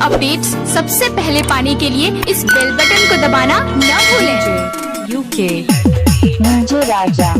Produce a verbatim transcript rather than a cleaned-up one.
Updates सबसे पहले पाने के लिए इस बेल बटन को दबाना न भूलें। यूके म्हणजे राजा